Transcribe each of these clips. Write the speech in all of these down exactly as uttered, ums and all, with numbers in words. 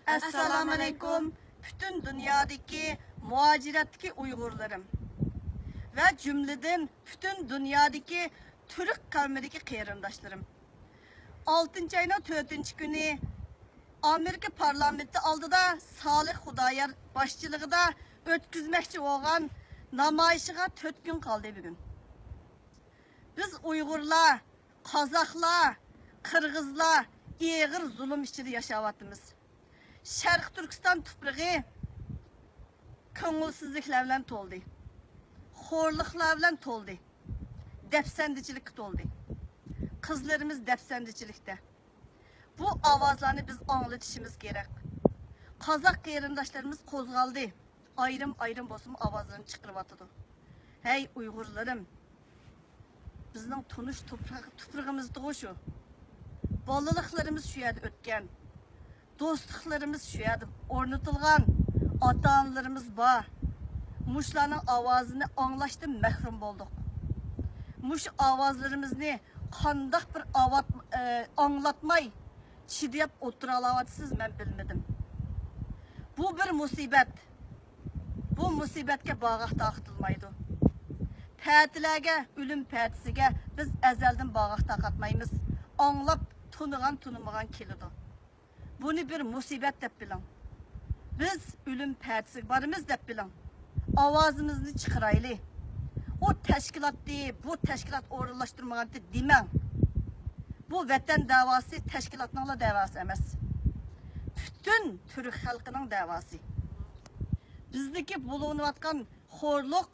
ئەسسالامۇئەلەيكۇم، پۈتۈن دۇنيادىكى مۇھاجىرەتتىكى ئۇيغۇرلىرىم ۋە جۈملىدىن پۈتۈن دۇنيادىكى تۈرك قەۋمىدىكى قېرىنداشلىرىم. ئالتىنچى ئاينىڭ تۆتىنچى كۈنى ئامېرىكا پارلامېنتى ئالدىدا سالىھ خۇدايار باشچىلىقىدا ئۆتكۈزمەكچى بولغان نامايىشىغا تۆت كۈن قالدى بۈگۈن. بىز ئۇيغۇرلار، قازاقلار، قىرغىزلار ئېغىر زۇلۇم ئىچىدە ياشاۋاتىمىز. شەرقىي تۈركىستان تۇپرىقى كۆڭۈلسىزلىكلەر بىلەن تولدى. خورلۇقلار بىلەن تولدى. دەپسەندىچىلىككە تولدى. قىزلىرىمىز دەپسەندىچىلىكتە. بۇ ئاۋازلارنى بىز ئاڭلىتىشىمىز كېرەك. قازاق قېرىنداشلىرىمىز قوزغالدى. ئايرىم-ئايرىم بولسىمۇ ئاۋازلىرىنى چىقىرىۋاتىدۇ. ھەي ئۇيغۇرلىرىم، بىزنىڭ تونۇش تۇپراق-، تۇپرىقىمىزدىغۇ شۇ. بالىلىقلىرىمىز شۇ يەردە ئۆتكەن. دوستلۇقلىرىمىز شۇ يەردە ئورنىتىلغان. ئاتا-ئانىلىرىمىز بار. مۇشۇلارنىڭ ئاۋازىنى ئاڭلاشتىن مەھرۇم بولدۇق. مۇشۇ ئاۋازلىرىمىزنى قانداق بىر ئاۋات-، ئە، ئاڭلاتماي چىداپ ئولتۇرالاۋاتىسىز، مەن بىلمىدىم. بۇ بىر مۇسىبەت. بۇ مۇسىبەتكە باغاق تاقىتىلمايدۇ. پەتىلەرگە، ئۆلۈم پەتىسىگە بىز ئەزەلدىن باغاق تاقاتمايمىز. ئاڭلاپ تونۇغان، تونۇمىغان كېلىدۇ. بۇنى بىر مۇسىبەت دەپ بىلىڭ. بىز ئۆلۈم پەتىسىگە بارىمىز دەپ بىلىڭ. ئاۋازىمىزنى چىقىرايلى. ئۇ تەشكىلاتتى، بۇ تەشكىلات ئورۇنلاشتۇرمىغانتى دېمەڭ. بۇ ۋەتەن دەۋاسى تەشكىلاتنىڭلا دەۋاسى ئەمەس. پۈتۈن تۈرك خەلقىنىڭ دەۋاسى. بىزدىكى بولۇۋاتقان خورلۇق،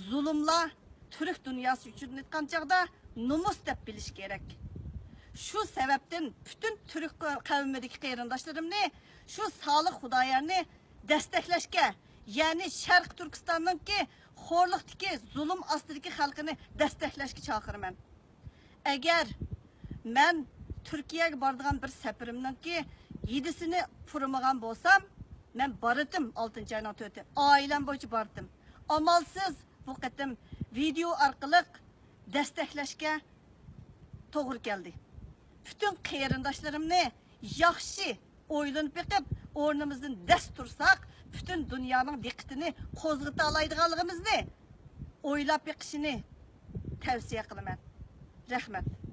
زۇلۇملار تۈرك دۇنياسى ئۈچۈن ئېيتقان چاغدا نومۇس دەپ بىلىش كېرەك. شۇ سەۋەبتىن پۈتۈن تۈرك قەۋمىدىكى قېرىنداشلىرىمنى شۇ سالىھ خۇدايارنى دەستەكلەشكە، يەنى شەرقىي تۈركىستاننىڭكى خورلۇقتىكى زۇلۇم ئاستىدىكى خەلقىنى دەستەكلەشكە چاقىرىمەن. ئەگەر مەن تۈركىيەگە بارىدىغان بىر سەپىرىمنىڭكى يېدىسىنى پۇرىمىغان بولسام، مەن بارىتىم ئالتىنچى ئاينىڭ تۆتى، ئائىلەم بويىچە بارىتىم. ئامالسىز بۇ قېتىم ۋىدېئو ئارقىلىق دەستەكلەشكە توغرا كەلدى. پۈتۈن قېرىنداشلىرىمنى ياخشى ئويلىنىپ بېقىپ، ئورنىمىزدىن دەس تۇرساق، پۈتۈن دۇنيانىڭ دىققىتىنى قوزغىتالايدىغانلىقىمىزنى ئويلاپ بېقىشىنى تەۋسىيە قىلىمەن. رەھمەت.